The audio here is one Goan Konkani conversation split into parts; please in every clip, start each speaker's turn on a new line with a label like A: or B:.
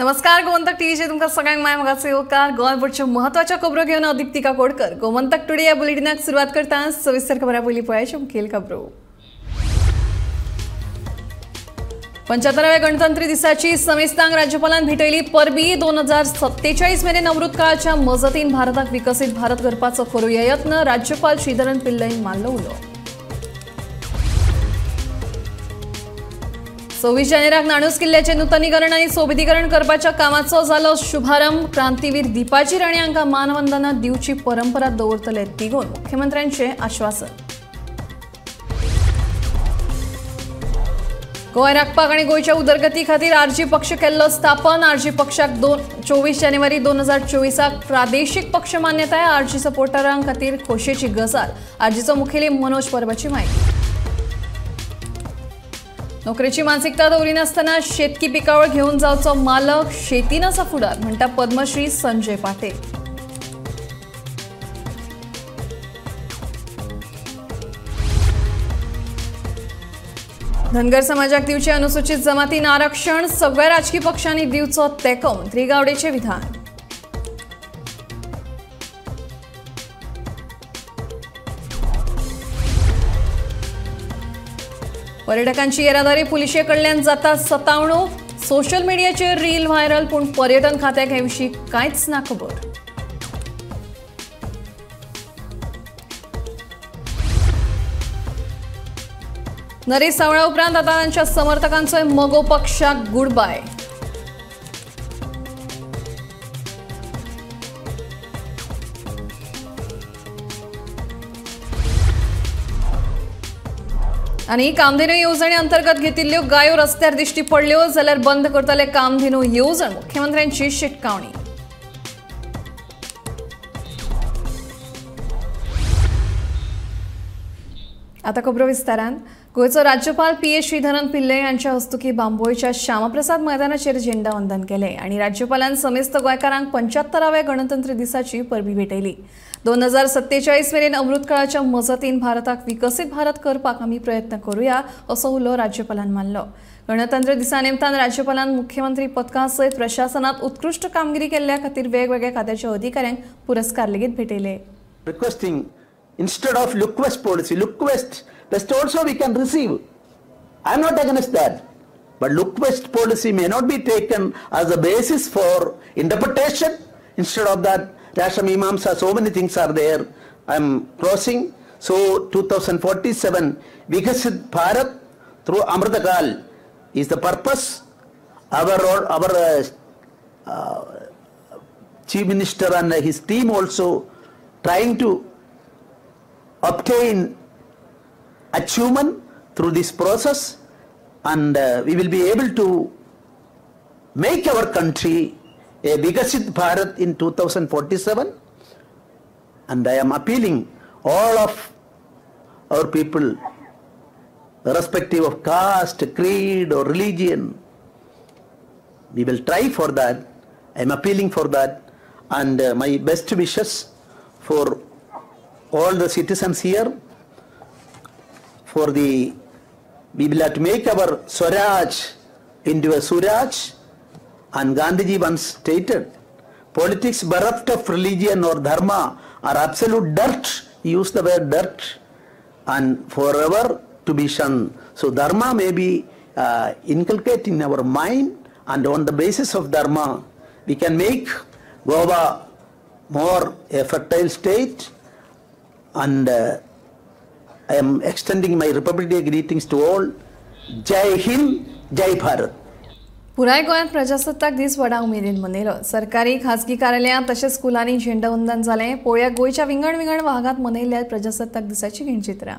A: नमस्कार, गोमंतक टीव्हीचेर तुमकां सगळ्यांक माय मोगाचो येवकार. गोंयभरच्यो म्हत्वाच्यो खबरो घेवन हांव दीप्ती काकोडकर. गोमंतक टुडे ह्या बुलेटिनाक सुरवात करता. सविस्तर खबरां पयलीं पळयाच्यो मुखेल खबरो. 75व्या गणतंत्र दिसाची समेस्तांक राज्यपालान भेटयली परबी. 2047 मेरेन अमृतकाळाच्या मजतीन भारताक विकसीत भारत करपाचो करूया यत्न, राज्यपाल श्रीधरन पिल्लईन मारलो उलो. 26 जानेराक नाणूस किल्ल्याचें नुतनीकरण आनी सोबितीकरण करपाच्या कामाचो जालो शुभारंभ. क्रांतीवीर दीपाजी राणे हांकां मानवंदना दिवची परंपरा दवरतले तिगोवन, मुख्यमंत्र्यांचें आश्वासन. गोंय राखपाक आनी गोंयच्या उदरगती खातीर आरजी पक्ष केल्लो स्थापन. आरजी पक्षाक 24 जानेवारी 2024 प्रादेशीक पक्ष मान्यताय. आरजी सपोर्टरां खातीर खोशयेची गजाल. आरजीचो मुखेली मनोज परबाची म्हायती. नोकरेची मानसिकता दवरिनासतना शेतकी पिकावळ घेवन जावचो मालक शेतीन आसा फुडार, म्हणटा पद्मश्री संजय पाटील. धनगर समाजाक दिवचे अनुसूचित जमातीन आरक्षण, सगळ्या राजकी पक्षांनी दिवचो तेंको, मंत्री गावडेचे विधान. पर्यटकांची येरादारी पुलिशे कडल्यान जाता सतावणूक. सोशल मिडियाचेर रील व्हायरल, पूण पर्यटन खात्याक हे विशीं कांयच ना खबर. नरेश सावळा उपरांत आतां तांच्या समर्थकांचोय मगो पक्षाक गुडबाय. आनी कामधेनू येवजणे अंतर्गत घेतिल्ल्यो गायो रस्त्यार दिश्टी पडल्यो जाल्यार बंद करतले कामधेनू येवजण, मुख्यमंत्र्यांची शिटकावणी. आता खबरो विस्तारान. गोंयचो राज्यपाल पी ए श्रीधरन पिल्लई हांच्या हस्तुकी बांबोळच्या श्यामप्रसाद मैदानाचेर झेंडावंदन केलें आनी राज्यपालान समेस्त गोंयकारांक 75व्या गणतंत्र दिसाची परबी भेटयली. 2047 मेरेन अमृतकाळाच्या मजतीन भारताक विकसीत भारत करपाक आमी प्रयत्न करूया, असो उलो राज्यपालान मारलो. गणतंत्र दिसा निमतान राज्यपालान मुख्यमंत्री पदका सयत प्रशासनात उत्कृश्ट कामगिरी केल्ल्या खातीर वेगवेगळ्या खात्याच्या अधिकाऱ्यांक पुरस्कार लेगीत भेटयले.
B: Requesting instead of look west policy, look west, west also we can receive. I am not against that. But look west policy may not be taken as a basis for interpretation. Instead of that, Rashtra Mimamsa, so many things are there. I am closing. So 2047, Vikasit Bharat through Amritakal is the purpose. Our Chief Minister and his team also trying to obtain achievement through this process, and we will be able to make our country a Vikasit Bharat in 2047. And I am appealing all of our people, irrespective of caste, creed or religion, we will try for that. I am appealing for that, and my best wishes for all the citizens here. For the, we will have to make our Swaraj into a Suraj. And Gandhiji once stated, politics bereft of religion or dharma are absolute dirt. He used the word dirt, and forever to be shunned. So dharma may be inculcated in our mind, and on the basis of dharma, we can make Goa more a fertile state. And I am extending my Republic Day greetings to all. Jai Hind, Jai Bharat.
A: पुराय गोंयांत प्रजासत्ताक दीस व्हडा उमेदीन मनयलो. सरकारी खासगी कार्यालयां तशेंच स्कुलांनी झेंडावंदन जालें. पळोवया गोंयच्या विंगड विंगड भागांत मनयल्ल्या प्रजासत्ताक दिसाची खिणचित्रां.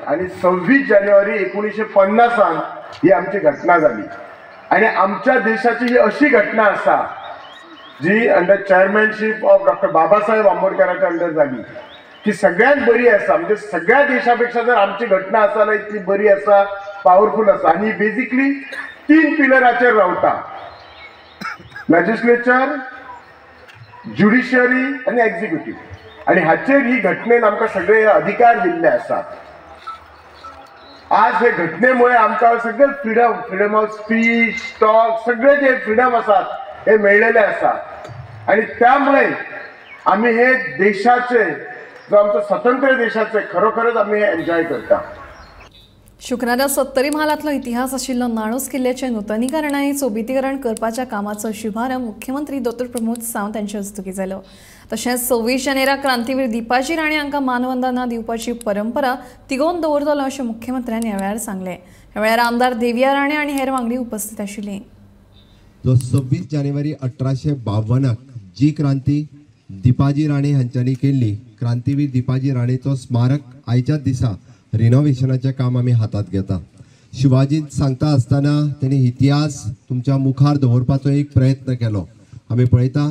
C: आनी 26 जानेवारी 1950 ही आमची घटना जाली आनी आमच्या देशाची ही अशी घटना आसा जी under chairmanship of doctor Babasaheb आंबेडकराच्या under जाली की सगळ्यात बरी आसा. म्हणजे सगळ्या देशापेक्षा जर आमची घटना आसा जाल्यार इतली बरी आसा, पावरफूल आसा. आनी बेजिकली 3 पिलराचेर रावता, लेजिस्लेचर, ज्युडिशरी आनी एक्झिक्युटीव. आनी हाचेर ही घटनेन आमकां सगळे अधिकार दिल्ले आसात. आज हे घटनेमुळे आमकां सगळे freedom, freedom of speech, talk, सगळे जे फ्रिडम आसात हे मेळलेले आसात. आनी त्यामुळे आमी हे देशाचे जो आमचो स्वतंत्र देशाचे खरोखरच आमी हे एन्जॉय करता.
A: शुक्रारा सत्तरी म्हालांतलो इतिहास आशिल्लो नाणूस किल्ल्याचें नुतनीकरण आनी सोबितीकरण करपाच्या कामाचो शुभारंभ मुख्यमंत्री डॉ प्रमोद सावंत हांचे हस्तुकीं जालो. तशेंच 26 जानेवारीक क्रांतीवीर दीपाजी राणे हांकां मानवंदना दिवपाची परंपरा तिगोवन दवरतलो अशें मुख्यमंत्र्यान ह्या वेळार सांगलें. ह्या वेळार आमदार देविया राणे आनी हेर वांगडी उपस्थित आशिल्ले.
D: जो 26 जानेवारी 1852 जी क्रांती दीपाजी राणे हांच्यांनी केल्ली, क्रांतीवीर दीपाजी राणेचो स्मारक आयच्याच दिसा रिनोव्हेशनाचें काम आमी हातांत घेता. शिवाजीन सांगता आसतना तेणी इतिहास तुमच्या मुखार दवरपाचो एक प्रयत्न केलो. आमी पळयता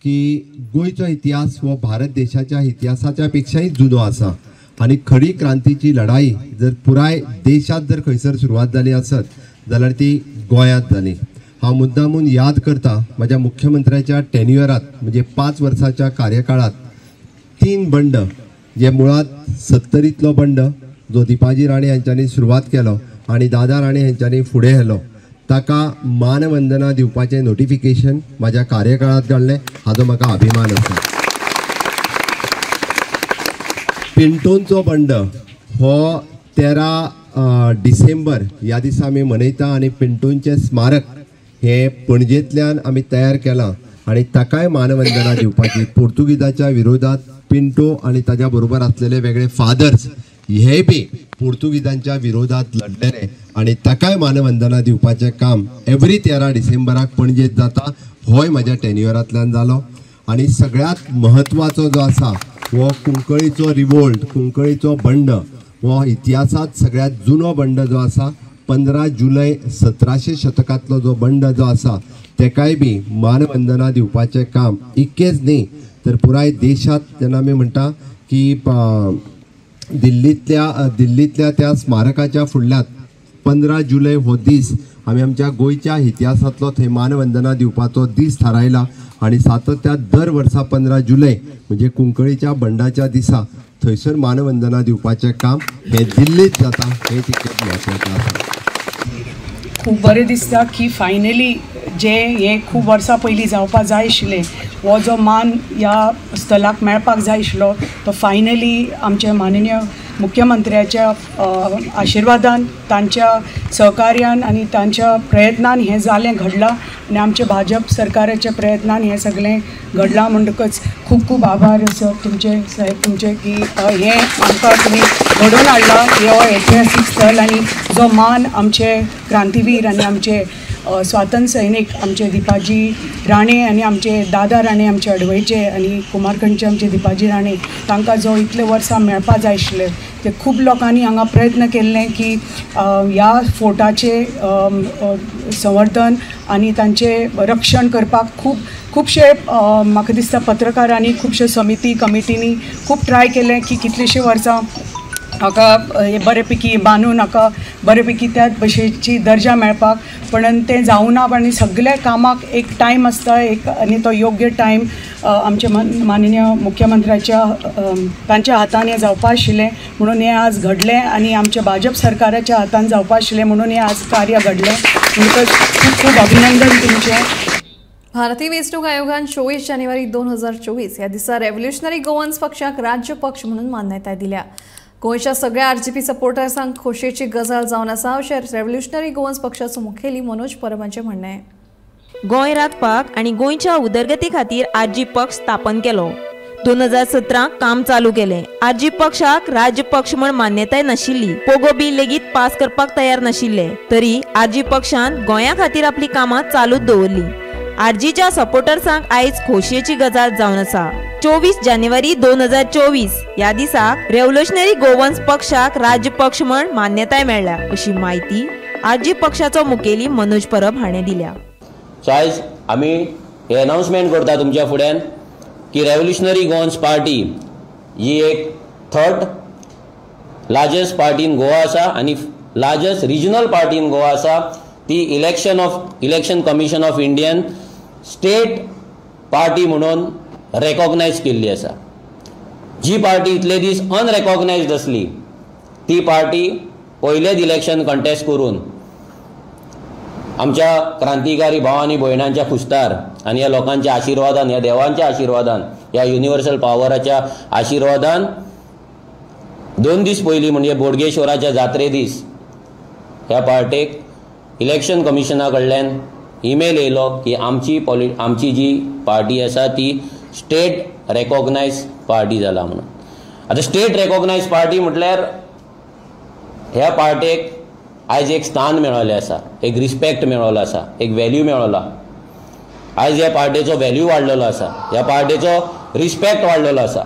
D: की गोंयचो इतिहास हो भारत देशाच्या इतिहासाच्या पेक्षाय जुनो आसा आनी खरी क्रांतीची लढाई जर पुराय देशांत जर खंयसर सुरवात जाली आसत जाल्यार ती गोंयांत जाली. हांव मुद्दामून याद करता म्हज्या मुख्यमंत्र्याच्या टेन्युअरात म्हणजे 5 वर्साच्या कार्यकाळात 3 बंड, जे मुळात सत्तरींतलो बंड जो दीपाजी राणे हांच्यांनी सुरवात केलो आनी दादा राणे हांच्यांनी फुडें व्हेलो, ताका मानवंदना दिवपाचें नोटिफिकेशन म्हाज्या कार्यकाळांत काडलें, हाजो म्हाका अभिमान आसा. पिंटोंचो बंड हो 13 डिसेंबर ह्या दिसा आमी मनयता आनी पिंटोंचें स्मारक हे पणजेंतल्यान आमी तयार केलां आनी ताकाय मानवंदना दिवपाची. पोर्तुगीजाच्या विरोधात पिंटो आनी ताज्या बरोबर आसलेले वेगळे फादर्स हे बी पोर्तुगीजांच्या विरोधात लढलेले आनी ताकाय मानवंदना दिवपाचें काम एवरी 13 डिसेंबराक पणजेंत जाता, होय म्हाज्या टेन्युअरांतल्यान जालो. आनी सगळ्यांत म्हत्वाचो जो आसा हो कुंकळीचो रिवोल्ट, कुंकळीचो बंड हो इतिहासांत सगळ्यांत जुनो बंड जो आसा, 15 जुलय 1700 शतकांतलो जो बंड जो आसा तेकाय बी मानवंदना दिवपाचें काम इतकेंच न्ही तर पुराय देशांत जेन्ना आमी म्हणटा की दिल्लींतल्या त्या स्मारकाच्या फुडल्यात 15 जुलय हो दीस आमी आमच्या गोंयच्या इतिहासांतलो थंय मानवंदना दिवपाचो दीस थारायला आनी सातत्यान दर वर्सा 15 जुलय म्हणजे कुंकळीच्या बंडाच्या दिसा थंयसर मानवंदना दिवपाचें काम हें दिल्लींत जाता, हें तितकेंच म्हत्वाचें आसा.
E: खूब बरें दिसता की फायनली जे हें खूब वर्सां पयलीं जावपा जाय आशिल्लें, हो जो मान ह्या स्थलाक मेळपाक जाय आशिल्लो तो फायनली आमच्या माननीय मुख्यमंत्र्याच्या आशिर्वादान, तांच्या सहकार्यान आनी तांच्या प्रयत्नान हें जालें, घडलां आनी आमच्या भाजप सरकाराच्या प्रयत्नान हें सगळें घडलां. म्हणटकच खूब खूब आभार सर तुमचे, साहेब तुमचे, की हें आमकां तुमी घडोवन हाडलां हो ऐतिहासीक स्थल आनी जो मान आमचे क्रांतीवीर आनी आमचे स्वातंत्र्य सैनीक आमचे दीपाजी राणे आनी आमचे दादा राणे आमचे अडवयचे आनी कुमारखंडचे आमचे दीपाजी राणे तांकां जो इतले वर्सां मेळपा जाय आशिल्ले ते खूब लोकांनी हांगा प्रयत्न केल्ले की ह्या फोर्टाचे संवर्धन आनी तांचें रक्षण करपाक खूब खुबशे म्हाका दिसता पत्रकारांनी, खुबशे समिती कमिटींनी खूब ट्राय केलें की कितलींशीं वर्सां हाका हे बरेपैकी बांदून हाका बरेपैकी त्या भशेची दर्जा मेळपाक, पण तें जावना. आनी सगल्या कामाक एक टायम आसता एक, आनी तो योग्य टायम आमच्या माननीय मुख्यमंत्र्याच्या तांच्या हातान हें जावपा आशिल्लें म्हणून हें आज घडलें आनी आमच्या भाजप सरकाराच्या हातान जावपा आशिल्लें म्हणून हें आज कार्य घडलें. म्हणटकच खूब खूब अभिनंदन तुमचें.
A: भारतीय वेंचणूक आयोगान 24 जानेवारी 2024 ह्या दिसा रेव्होल्युशनरी गोवन्स पक्षाक राज्य पक्ष म्हणून मान्यताय दिल्या. गोंयच्या सगळ्या आरजीपी सपोर्टर्सांक खोशयेची गजाल जावन आसा अशें रेव्होल्युशनरी गोवन्स पक्षाचो मुखेली मनोज परब हांचें म्हणणें.
F: गोंय राखपाक आनी गोंयच्या उदरगती खातीर आरजी पक्ष स्थापन केलो. 2017 काम चालू केलें. आरजी पक्षाक राज्य पक्ष म्हण मान्यताय नाशिल्ली. पोगो बिल लेगीत पास करपाक तयार नाशिल्ले तरी आरजी पक्षान गोंया खातीर आपली कामां चालूच दवरली. आरजीच्या सपोर्टर्सांक आयज खोशयेची गजाल जावन आसा. 24 जानेवारी 2024 ह्या दिसाक रेव्होल्युशनरी गोवन्स पक्षाक राज्य पक्ष म्हण मान्यताय मेळ्ळ्या अशी म्हायती आरजी पक्षाचो मुखेली मनोज परब हाणें दिल्या.
G: सो आयज आमी हे अनाउन्समेंट करता तुमच्या फुड्यान की रेव्होल्युशनरी गोवन्स पार्टी ही एक third largest party in Goa आसा आनी largest regional party in Goa आसा. ती election commission of Indian state party म्हणून रेकॉग्नायज केल्ली आसा. जी पार्टी इतले दीस अनरेकॉग्नायज्ड आसली ती पार्टी पयलेच इलेक्शन कंटेस्ट करून आमच्या क्रांतिकारी भाव आनी भयणांच्या खुस्तार आनी ह्या लोकांच्या आशिर्वादान, ह्या देवांच्या आशिर्वादान, ह्या युनिवर्सल पावराच्या आशिर्वादान 2 दीस पयलीं म्हणजे बोडगेश्वराच्या जात्रे दीस ह्या पार्टेक इलेक्शन कमिशना कडल्यान ईमेल येयलो की आमची जी पार्टी आसा ती स्टेट रेकॉग्नायज पार्टी जाला म्हणून. आतां स्टेट रेकॉग्नायज पार्टी म्हटल्यार ह्या पार्टेक आयज एक स्थान मेळिल्लें आसा, एक रिस्पेक्ट मेळिल्लो आसा, एक व्हॅल्यू मेळिल्लो. आयज ह्या पार्टेचो व्हॅल्यू वाडलेलो आसा, ह्या पार्टेचो रिस्पेक्ट वाडलेलो आसा.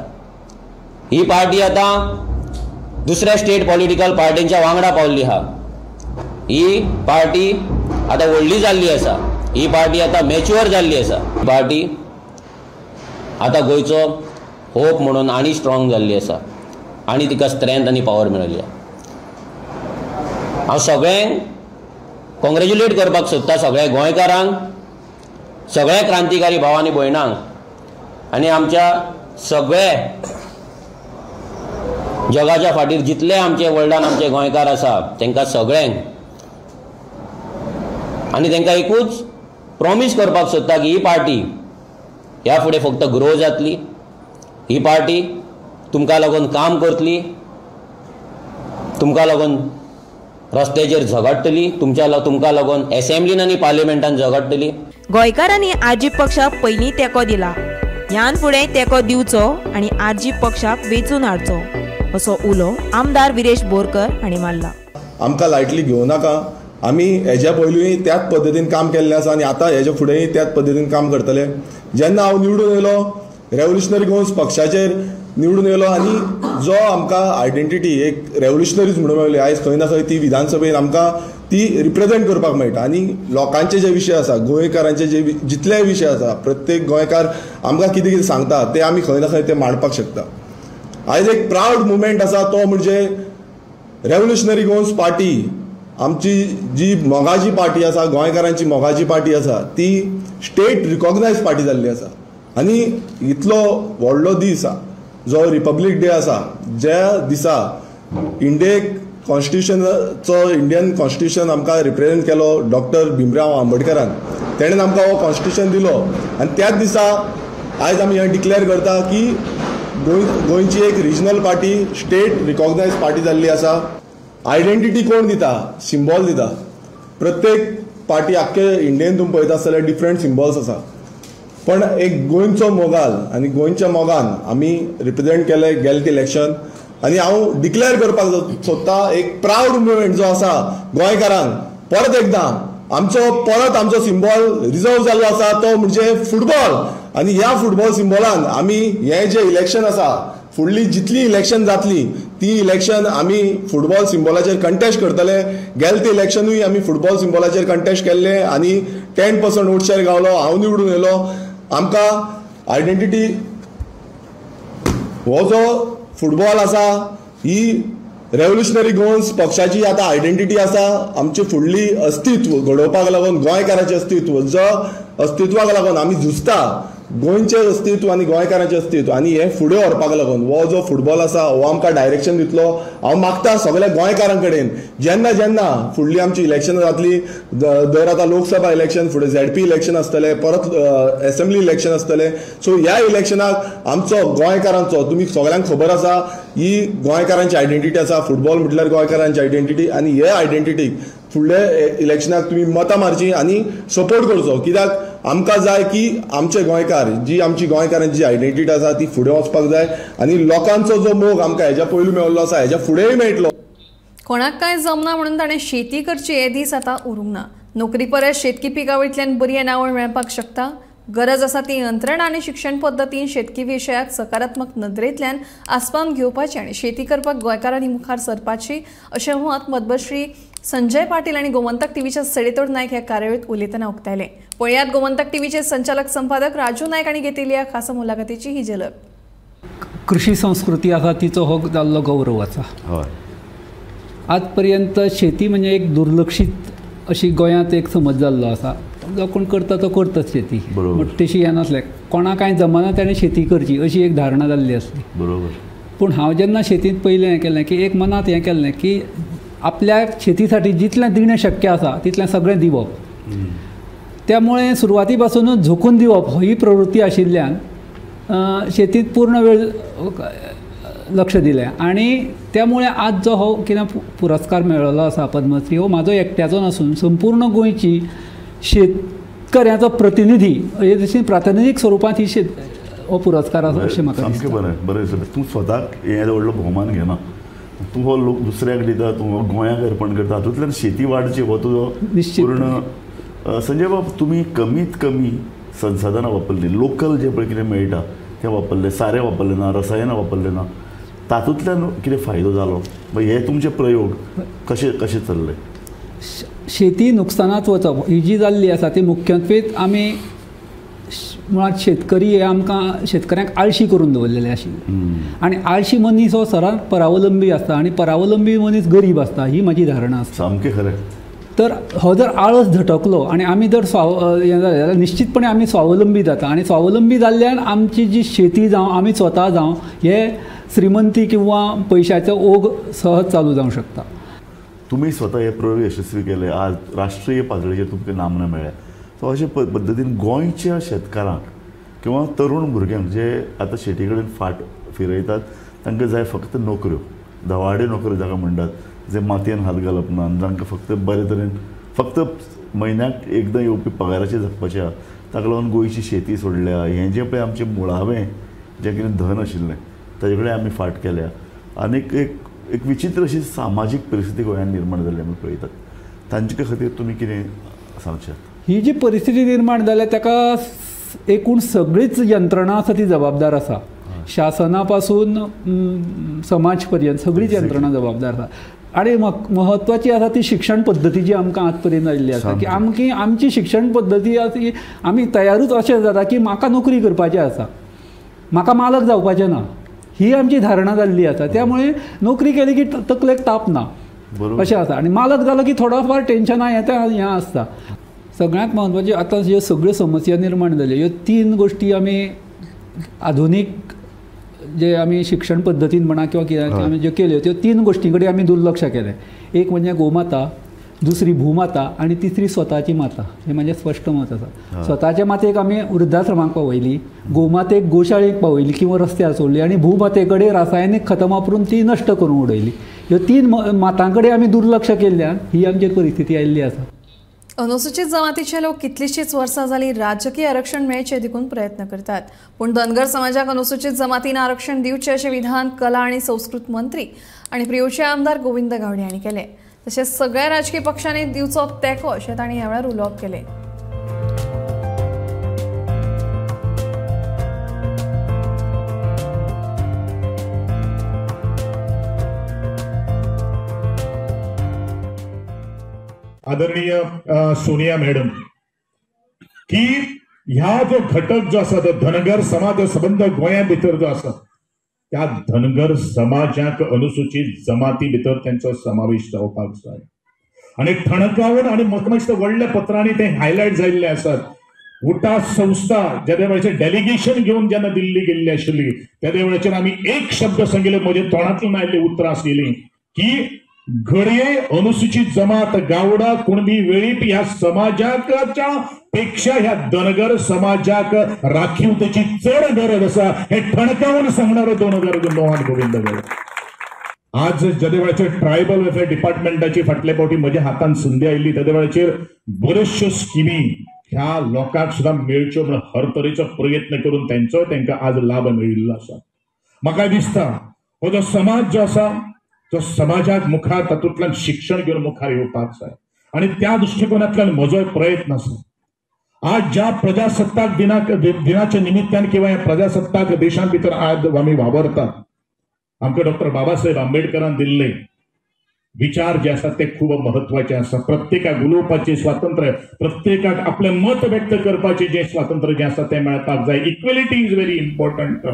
G: ही पार्टी आतां दुसऱ्या स्टेट पॉलिटिकल पार्टींच्या वांगडा पावल्ली आहा. ही पार्टी आतां व्हडली जाल्ली आसा, ही पार्टी आतां मॅच्युअर जाल्ली आसा. पार्टी आतां गोंयचो होप म्हणून आनी स्ट्रॉंग जाल्ली आसा आनी तिका स्ट्रेंथ आनी पावर मेळिल्ली आसा. हांव सगळ्यांक कॉंग्रेच्युलेट करपाक सोदता, सगळ्या गोंयकारांक, सगळ्या क्रांतिकारी भाव आनी भयणांक आनी आमच्या सगळे जगाच्या फाटीर जितले आमचे वर्ल्डान आमचे गोंयकार आसा तांकां सगळ्यांक, आनी तांकां एकूच प्रॉमीस करपाक सोदता की ही पार्टी ह्या फुडें फक्त ग्रो जातली, ही पार्टी तुमकां लागून काम करतली, तुमकां लागून रस्त्याचेर झगडटली, तुमकां लागून एसेंब्लीन आनी पार्लिमेंटान झगडटली.
F: गोंयकारांनी आरजी पक्षाक पयलीं तेंको दिला, ह्यान फुडें तेंको दिवचो आनी आरजी पक्षाक वेंचून हाडचो असो उलो आमदार विरेश बोरकर हांणी मारला.
H: आमकां लायटली घेवं नाका, आमी हेज्या पयलूय त्याच पद्दतीन काम केल्लें आसा आनी आतां हेज्या फुडेंय त्याच पद्दतीन काम करतले. जेन्ना हांव निवडून येयलो रेव्होल्युशनरी गोवन्स पक्षाचेर निवडून येयलो आनी जो आमकां आयडेंटिटी एक रेव्होल्युशनरीज म्हणून मेळ्ळी, आयज खंय ना खंय ती विधानसभेन आमकां ती रिप्रेजेंट करपाक मेळटा आनी लोकांचे जे विशय आसा, गोंयकारांचे जे जितले विशय आसा, प्रत्येक गोंयकार आमकां कितें कितें सांगता ते आमी खंय ना खंय ते मांडपाक शकता. आयज एक प्रावड मुवमेंट आसा तो म्हणजे रेव्होल्युशनरी गोवन्स पार्टी, आमची जी मोगाची पार्टी आसा, गोंयकारांची मोगाची पार्टी आसा, ती स्टेट रिकॉग्नायज पार्टी जाल्ली आसा. आनी इतलो व्हडलो दीस जो रिपब्लीक डे आसा, ज्या दिसा इंडियेक कॉन्स्टिट्युशनाचो, इंडियन कॉन्स्टिट्युशन आमकां रिप्रेजेंट केलो डॉक्टर भीमराव आंबेडकरान, तेणेन आमकां हो कॉन्स्टिट्युशन दिलो आनी त्याच दिसा आयज आमी हें डिक्लेअर करता की गोंयची एक regional party state recognise party जाल्ली आसा. आयडेंटिटी कोण दिता? सिम्बॉल दिता. प्रत्येक पार्टी आख्खे इंडियेन तुमी पळयता आसतले डिफरंट सिम्बॉल्स आसा, पण एक गोंयचो मोगाल आनी गोंयच्या मोगान आमी रिप्रेजेंट केले गेले इलेक्शन. आनी हांव डिक्लेअर करपाक सोदता एक प्रावड मुवमेंट जो आसा गोंयकारांक, परत एकदां आमचो सिम्बॉल रिजर्व जाल्लो आसा तो म्हणजे फुटबॉल. आनी ह्या फुटबॉल सिम्बॉलान आमी हें जें इलेक्शन आसा, फुडली जितली इलेक्शन जातली ती इलेक्शन आमी फुटबॉल सिम्बॉलाचेर कंटेस्ट करतले. गेले ते इलेक्शनूय आमी फुटबॉल सिम्बॉलाचेर कंटेस्ट केल्ले आनी 10% वोट शेअर गावलो, हांव निवडून येयलो. आमकां आयडेंटिटी हो जो फुटबॉल आसा ही रेव्होल्युशनरी गोवन्स पक्षाची आतां आयडेंटिटी आसा. आमची फुडली अस्तित्व घडोवपाक लागून, गोंयकाराचें अस्तित्व, जो अस्तित्वाक लागून आमी झुजता, गोंयचें अस्तित्व आनी गोंयकारांचें अस्तित्व, आनी हें फुडें व्हरपाक लागून हो जो फुटबॉल आसा हो आमकां डायरेक्शन दितलो. हांव मागता सगळ्या गोंयकारां कडेन, जेन्ना जेन्ना फुडली आमची इलेक्शनां जातली, दर आतां लोकसभा इलेक्शन, फुडें झेडपी इलेक्शन आसतलें, परत एसेंब्ली इलेक्शन आसतलें, सो ह्या इलेक्शनाक आमचो गोंयकारांचो, तुमी सगळ्यांक खबर आसा ही गोंयकारांची आयडेंटिटी आसा, फुटबॉल म्हटल्यार गोंयकारांची आयडेंटिटी, आनी हे आयडेंटिटीक फुडल्या इलेक्शनाक तुमी मतां मारची आनी सपोर्ट करचो. कित्याक आमकां जाय की आमचे गोंयकार, जी आमची गोंयकारांची जी आयडेंटिटी आसा ती फुडें वचपाक जाय आनी लोकांचो जो मोग आमकां हेज्या पयलू मेळिल्लो आसा हेज्या फुडेंय मेळटलो.
A: कोणाक कांय जमना म्हणून ताणें शेती करची हे दीस आतां उरूंक ना. नोकरी परस शेतकी पिकावळींतल्यान बरी येणावळ मेळपाक शकता. गरज आसा ती यंत्रणा आनी शिक्षण पद्दतीन शेतकी विशयाक सकारात्मक नदरेंतल्यान आसपावन घेवपाची आनी शेती करपाक गोंयकारांनी मुखार सरपाची अशें मत पद्मश्री संजय पाटील आनी गोमंतक टीव्हीच्या सडेतोड नायक ह्या कार्यावळीत उलयतना उक्तायलें. पळयात गोमंतक टीव्हीचे संचालक संपादक राजू नायक आनी घेतिल्ली ह्या खासा मुलाखतीची ही झलक.
I: कृषी संस्कृती आसा तिचो हो जाल्लो गौरव आसा. आजपर्यंत शेती म्हणजे एक दुर्लक्षित अशी गोंयांत एक समज जाल्लो आसा. जो कोण करता तो करताच शेती, बट तशी हें नासलें, कोणा कांय जमाना ताणें शेती करची अशी एक धारणा जाल्ली आसली.
J: बरोबर.
I: पूण हांव जेन्ना शेतींत पयलें हें केलें की एक मनांत हें केल्लें की आपल्या शेतीसाठी जितलें दिणें शक्य आसा तितलें सगळें दिवप. त्यामुळे सुरवाती पासूनच झोकून दिवप ही प्रवृत्ती आशिल्ल्यान शेतींत पूर्ण वेळ लक्ष दिलें आनी त्यामुळे आज जो हो कितें पुरस्कार मेळिल्लो आसा पद्मश्री हो म्हाजो एकट्याचो नासून संपूर्ण गोंयची शेतकऱ्याचो प्रतिनिधी हे जशी प्रातिनिधीक स्वरुपांत ही शेत हो पुरस्कार आसा अशें म्हाका दिसता.
J: सामकें बरें बरें दिसता. तूं स्वताक हें व्हडलो भोवमान घेना, तूं हो लोक दुसऱ्याक दिता, तूं हो गोंयाक अर्पण करता, हातूंतल्यान शेती वाडची हो तुजो पूर्ण. संजय बाब, तुमी कमीत कमी संसाधनां वापरलीं, लोकल जें पळय कितें मेळटा तें वापरलें, सारें वापरलें ना, रसायनां वापरलें ना, तातूंतल्यान कितें फायदो जालो? हे तुमचे प्रयोग कशे कशे चल्ले?
I: शेती नुकसानात वचप ही जी जाल्ली आसा ती मुख्यत्वेत आमी मुळांत शेतकरी हे आमकां शेतकऱ्यांक आळशी करून दवरलेले आशिल्ले आनी आळशी मनीस हो सरांत परावलंबी आसता आनी परावलंबी मनीस गरीब आसता ही म्हाजी धारणा आसा.
J: सामकें खरें.
I: तर हो जर आळस झटकलो आनी आमी जर हें जालें जाल्यार निश्चितपणे आमी स्वावलंबी जाता आनी स्वावलंबी जाल्ल्यान आमची जी शेती जावं आमी स्वता जावं हे श्रीमंती किंवा पयशाचो ओघ सहज चालू जावंक शकता.
J: तुमी स्वता हे प्रयोग यशस्वी केले, आज राष्ट्रीय पातळीचेर तुमकां नामना मेळ्ळ्या. सो अशे पद्दतीन गोंयच्या शेतकारांक किंवा तरुण भुरग्यांक जे आतां शेती कडेन फाट फिरयतात तांकां जाय फक्त नोकऱ्यो, धवाडे नोकऱ्यो जाका म्हणटात, जे मातयेन हात घालप ना, जांकां फक्त बरे तरेन फक्त म्हयन्याक एकदां येवपी पगाराचेर जगपाचें आहा, ताका लागून गोंयची शेती सोडल्या. हें जें पळय आमचें मुळावें जें कितें धन आशिल्लें ताजे कडेन आमी फाट केल्या आनीक एक एक विचित्र अशी सामाजीक परिस्थिती गोंयांत निर्माण जाल्ली आमी पळयतात. तांचे खातीर तुमी कितें सांगशात?
I: ही जी परिस्थिती निर्माण जाल्या ताका एकूण सगळीच यंत्रणा आसा ती जबाबदार आसा. शासना पासून समाज पर्यंत सगळीच यंत्रणा जबाबदार आसा आनी म्हत्वाची आसा ती शिक्षण पद्दती जी आमकां आज पर्यंत आयिल्ली आसा की आमकी आमची शिक्षण पद्दती आसा की आमी तयारूच अशें जाता की म्हाका नोकरी करपाची आसा, म्हाका मालक जावपाचें ना, ही आमची धारणा जाल्ली आसा. त्यामुळे नोकरी केली की तकलेक ताप ना अशें आसा आनी मालक जालो की थोडो फार टेन्शनां येता हें आसता. सगळ्यांत म्हत्वाची आतां ह्यो सगळ्यो समस्या निर्माण जाल्यो ह्यो तीन गोश्टी आमी आधुनीक जे आमी शिक्षण पद्दतीन म्हणा किंवा कितें आमी ज्यो केल्यो त्यो तीन गोश्टी कडेन आमी दुर्लक्ष केलें. एक म्हणजे गोमाता, दुसरी भूमाता आनी तिसरी स्वताची माता. हें म्हाजें स्पश्ट मत आसा. स्वताच्या मातेक आमी वृद्धाश्रमाक पावयली, गोमातेक गोशाळेक पावयली किंवा रस्त्यार सोडली आनी भूमाते कडेन रासायनीक खतां वापरून ती नश्ट करून उडयली. ह्यो तीन मातां कडेन आमी दुर्लक्ष केल्ल्यान ही आमचेर परिस्थिती आयिल्ली आसा.
A: अनुसूचित जमातीचे लोक कितलीशीच वर्सां जाली राजकीय आरक्षण मेळचें देखून प्रयत्न करतात, पूण धनगर समाजाक अनुसूचित जमातीन आरक्षण दिवचें अशें विधान कला आनी संस्कृत मंत्री आनी प्रियोळचे आमदार गोविंद गावडे हांणी केलें. तशेंच सगळ्या राजकीय पक्षांनी दिवचो तेंको अशें तांणी ह्या वेळार उलोवप केलें.
K: आदरणीय सोनिया मॅडम की ह्या जो घटक जो आसा तो धनगर समाज संबंद गोंया भितर जो आसा त्या धनगर समाजाक अनुसूचित जमाती भितर तेंचो समावेश जावपाक जाय आनी ठणकावन आनी म्हाका मातशें व्हडल्या पत्रांनी ते हायलायट जाल्ले आसात. उटा संस्था जेन्ना वेळाचेर डेलिगेशन घेवन जेन्ना दिल्ली गेल्ली आशिल्ली तेद्या वेळाचेर आमी एक शब्द सांगिल्ले, म्हज्या तोंडांतल्यान आयिल्ली उतरां आसलेली की घडये अनुसूचित जमात गावडा कुणबी वेळीप ह्या समाजाच्या पेक्षा ह्या धनगर समाजाक राखीवतेची चड गरज आसा हे ठणकावन सांगणारो 2009 गोविंद गावडे. आज जेदे वेळाचेर ट्रायबल वेलफेअर डिपार्टमेंटाची फाटले फावटी म्हज्या हातान संदी आयिल्ली तेदे वेळाचेर बऱ्योचश्यो स्किमी ह्या लोकांक सुद्दां मेळच्यो म्हण हर तरेचो प्रयत्न करून तेंचो तेंकां आज लाभ मेळिल्लो आसा. म्हाका दिसता हो जो समाज जो आसा तो समाजाक मुखार तातूंतल्यान शिक्षण घेवन मुखार येवपाक जाय आनी त्या दृश्टिकोनांतल्यान म्हजो प्रयत्न आसा. आज ज्या प्रजासत्ताक दिनाच्या निमित्तान किंवा ह्या प्रजासत्ताक देशां भितर आज आमी वावरतात, आमकां डॉक्टर बाबासाहेब आंबेडकरान दिल्ले विचार जे आसात ते खूब महत्वाचे आसा. प्रत्येकाक उलोवपाचें स्वातंत्र्य, प्रत्येकाक आपलें मत व्यक्त करपाचें जें स्वातंत्र्य जें आसा तें मेळपाक जाय. Equality is very important.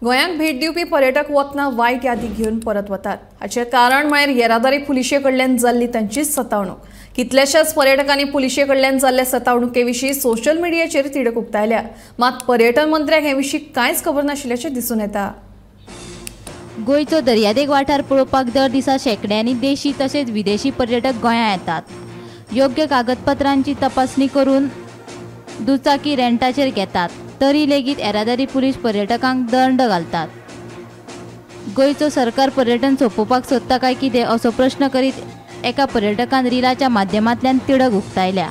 A: गोंयांक भेट दिवपी पर्यटक वतना वायट यादी घेवन परत वतात. हाचें कारण म्हळ्यार येरादारी पुलिशे कडल्यान जाल्ली तांचीच सतावणूक. कितल्याशाच पर्यटकांनी पुलिशे कडल्यान जाल्ल्या सतावणुके विशीं सोशल मिडियाचेर तिडक उक्तायल्या. मात पर्यटन मंत्र्याक हे विशीं कांयच खबर नाशिल्ल्याचें दिसून येता.
L: गोंयचो दर्यादेग वाठार पळोवपाक दर दिसा शेंकड्यांनी देशी तशेंच विदेशी पर्यटक गोंयांत येतात. योग्य कागदपत्रांची तपासणी करून दुचाकी रेंटाचेर घेतात, तरी लेगीत येरादारी पुलीस पर्यटकांक दंड घालतात. गोंयचो सरकार पर्यटन सोंपोवपाक सोदता काय कितें असो प्रश्न करीत एका पर्यटकान रिलाच्या माध्यमांतल्यान तिडक उक्तायल्या.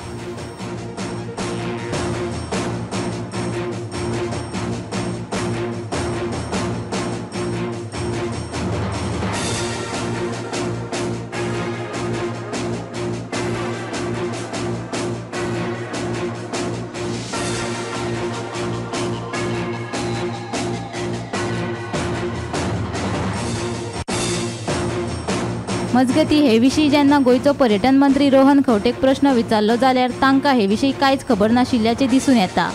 L: मजगती हे विशीं जेन्ना गोंयचो पर्यटन मंत्री रोहन खंवटेक प्रश्न विचारलो जाल्यार तांकां हे विशीं कांयच खबर नाशिल्ल्याचें दिसून येता.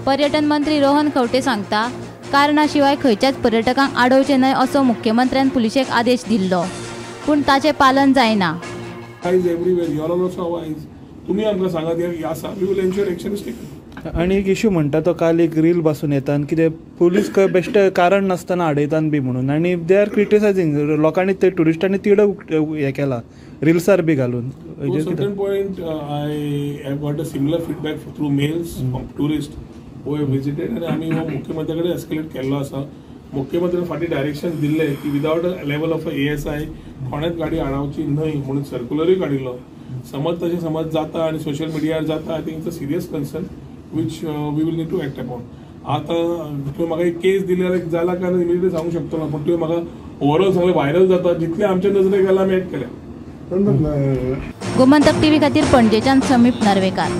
L: पर्यटन मंत्री रोहन खंवटे सांगता, कारणा शिवाय खंयच्याच पर्यटकांक आडोवचें न्हय असो मुख्यमंत्र्यान पुलिशेक आदेश दिल्लो, पूण ताचें पालन जायना.
M: तुमी आमकां सांगात आसा, we will ensure action is taken.
N: आनी एक इशू म्हणटा तो काल एक रील बसून येता आनी कितें पुलीस खंय बेश्टे कारण नासतना आडयतात बी म्हणून, आनी they are criticising लोकांनी ते ट्युरिस्टांनी तिडक हें केला रिल्सार बी घालून.
M: Certain point I have got a similar feedback through mails from tourist who have visited, आनी आमी हो मुख्यमंत्र्या कडेन एस्केलेट केल्लो आसा. मुख्यमंत्र्यान फाटीं डायरेक्शन दिल्लें की without a level of ASI कोणेच गाडी आडावची न्हय म्हणून सर्क्युलरूय काडिल्लो. समज तशें समज जाता आनी सोशल मिडियार जाता, I think it's a serious concern which we will need to act upon. आतां तुवें म्हाका एक केस दिली जाल्यार जाला काय ना इमिडिएटली सांगूंक शकतलो, पूण तुवें म्हाका ओवरऑल सांगलें व्हायरल जाता, जितलें आमच्या नजरेक आयलां आमी एक्ट केलें.
L: गोमंतक टीव्ही खातीर पणजेच्यान समीप नार्वेकार.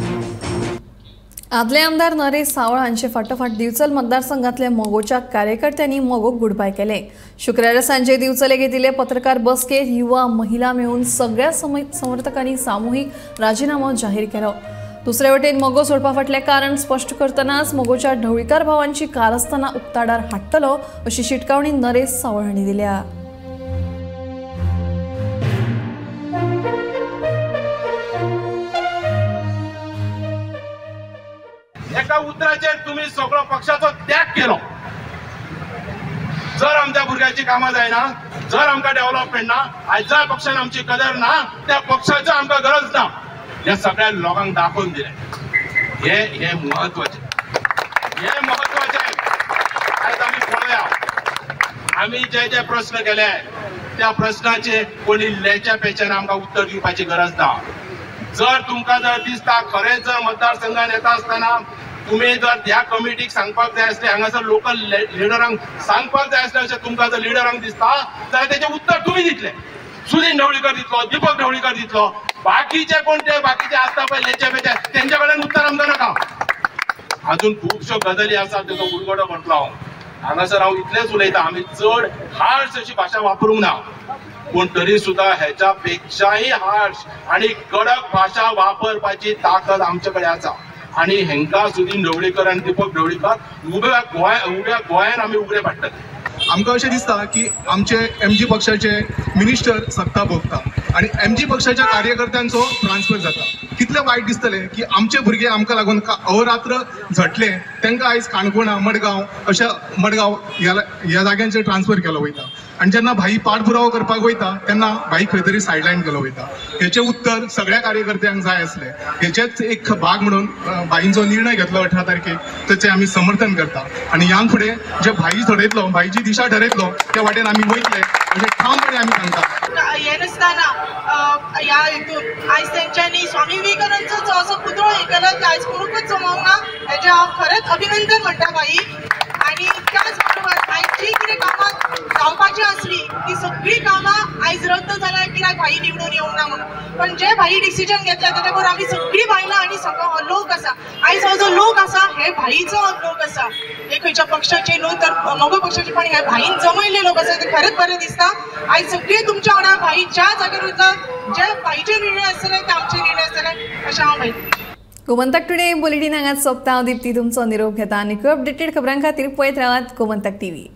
A: आदले आमदार नरेश सावळ हांचे फाटोफाट दिवचल मतदारसंघातल्या मगोच्या कार्यकर्त्यांनी मगोक गुडबाय केले. शुक्रारा सांजे दिवचले घेतिल्ले पत्रकार बसकेत युवा महिला मेळून सगळ्या समर्थकांनी सामुहीक राजीनामो जाहीर केलो. दुसरे वटेन मगो सोडपा फाटलें कारण स्पश्ट करतनाच मगोच्या ढवळीकार भावांची कारस्थानां उक्ताडार हाडटलो अशी शिटकावणी नरेश सावळ हांणी दिल्या.
O: एका उतराचेर तुम्ही सगळो पक्षाचो त्याग केलो. जर आमच्या भुरग्याची कामां जायना, जर आमकां डेव्हलपमेंट ना, आयज ज्या पक्षान आमची कदर ना, त्या पक्षाचो आमकां गरज ना, हे सगळ्या लोकांक दाखोवन दिलें. हे हे महत्वाचें, हे महत्वाचें. आयज आमी पळोवया, आमी जे जे प्रस्न केले त्या प्रस्नाचे कोणी लेच्या पेच्यान आमकां उत्तर दिवपाची गरज ना. जर तुमकां जर दिसता खरेंच जर मतदारसंघान येता आसतना तुमी जर ह्या कमिटीक सांगपाक जाय आसलें, हांगासर लोकल लिडरांक सांगपाक जाय आसलें, अशें तुमकां जर लिडरांक दिसता जाल्यार तेचें उत्तर तुमी दितले. सुदीन ढवळीकर दितलो, दीपक ढवळीकर दितलो, बाकीचे कोण ते बाकीचे आसता पळय लेचे पेचे तेंच्या कडल्यान उत्तर आमकां नाका. अजून खुबश्यो गजाली आसात तेजो उलगडो करतलो हांव. हांगासर हांव इतलेंच उलयतां, आमी चड हार्श अशी भाशा वापरूंक ना, पूण तरी सुद्दां हेच्या पेक्षाय हार्श आनी कडक भाशा वापरपाची ताकद आमचे कडेन आसा. आनी हेंकां सुदीन ढवळीकर आनी दीपक ढवळीकर उब्या गोंयान आमी उगडे पाडटले.
P: आमकां अशें दिसता की आमचे एमजी पक्षाचे मिनिस्टर सत्ता भोगता आनी एमजी पक्षाच्या कार्यकर्त्यांचो ट्रान्सफर जाता. कितलें वायट दिसतलें की आमचे भुरगे आमकां लागून अहोरात्र झटले, तांकां आयज काणकोणा, मडगांव अशा मडगांव ह्या जाग्यांचेर ट्रान्सफर केलो वयता आनी जेन्ना भाई पाठपुरावो करपाक वयता तेन्ना भाई खंय तरी सायडलायन केलो वयता. हेचें उत्तर सगळ्या कार्यकर्त्यांक जाय आसलें. हेचेच एक भाग म्हणून भाईंचो निर्णय घेतलो 18 तारखेक, ताचें आमी समर्थन करता आनी ह्यान फुडें जे भाई ठरयतलो, भाईची दिशा ठरयतलो त्या वाटेन आमी वयतले अशें ठामपणे आमी सांगता.
Q: हे नासतना ह्या हितून आयज तेंच्यांनी स्वामी विवेकानंदचो जो असो पुतळो हे केलो ते आयज कोणूकच जमोंक ना, हेजें हांव खरेंच अभिनंदन म्हणटा भाई. आनी त्याच बरोबर आयज जी कितें कामां जावपाची आसली ती सगळी कामां आयज रद्द जाल्या कित्याक भाई निवडून येवंक ना म्हणून. पण जे भाई डिसिजन घेतले तेच्या बरोबर आमी सगळी बायलां आनी सगळो हो लोक आसा. आयज हो जो लोक आसा हे भाईचो लोक आसा, हे खंयच्या पक्षाचे न्हू तर मगो पक्षाचे, पण हे भाईन जमयल्ले लोक आसा. ते खरेंच बरें दिसता. आयज सगळे तुमच्या वांगडा भाई ज्या जाग्यार वयता, जे भाईचे निर्णय आसतले ते आमचे निर्णय आसतले अशें हांव म्हणटा.
A: गोमंतक टुडे बुलेटीन हांगाच सोंपता. हांव दीप्ती तुमचो निरोप घेता आनी अपडेटेड खबरां खातीर पळयत रावात गोमंतक टीव्ही.